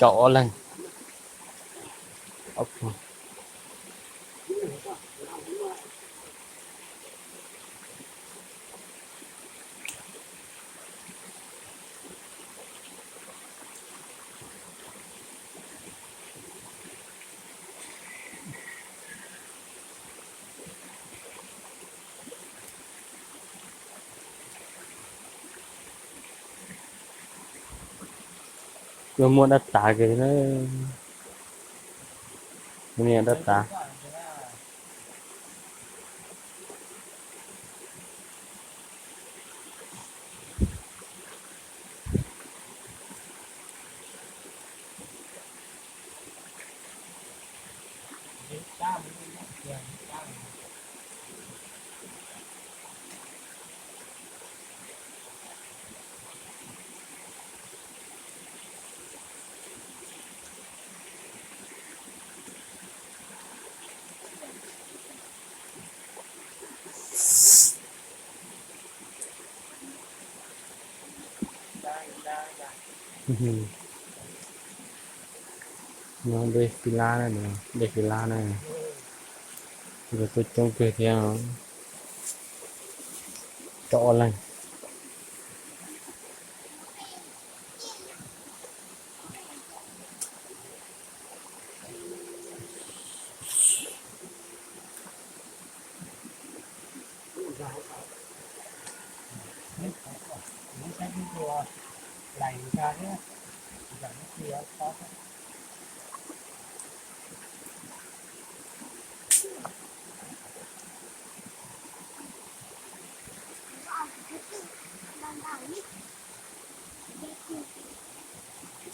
Tau ob leeg. Koj muab dab tav kawg na. Dab tav. No dej xib lab na, dej xib lab na. Nkawd tuaj coob kawg thiab. Tau ob leeg.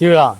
Cwg los?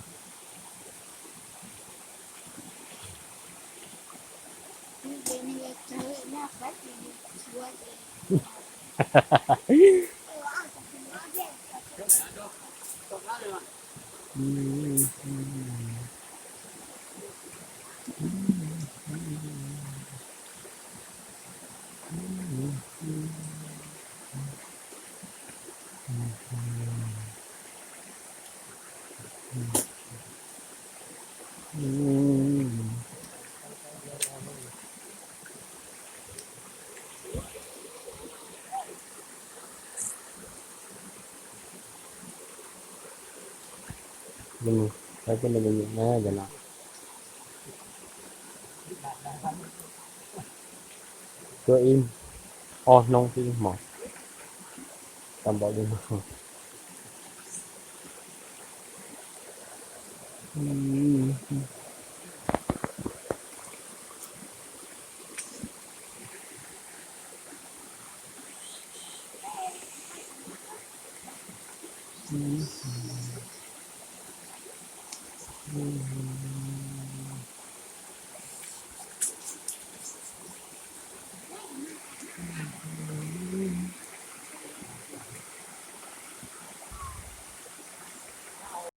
Tuaj ib ob hnub twb hmo, tau npaum li no.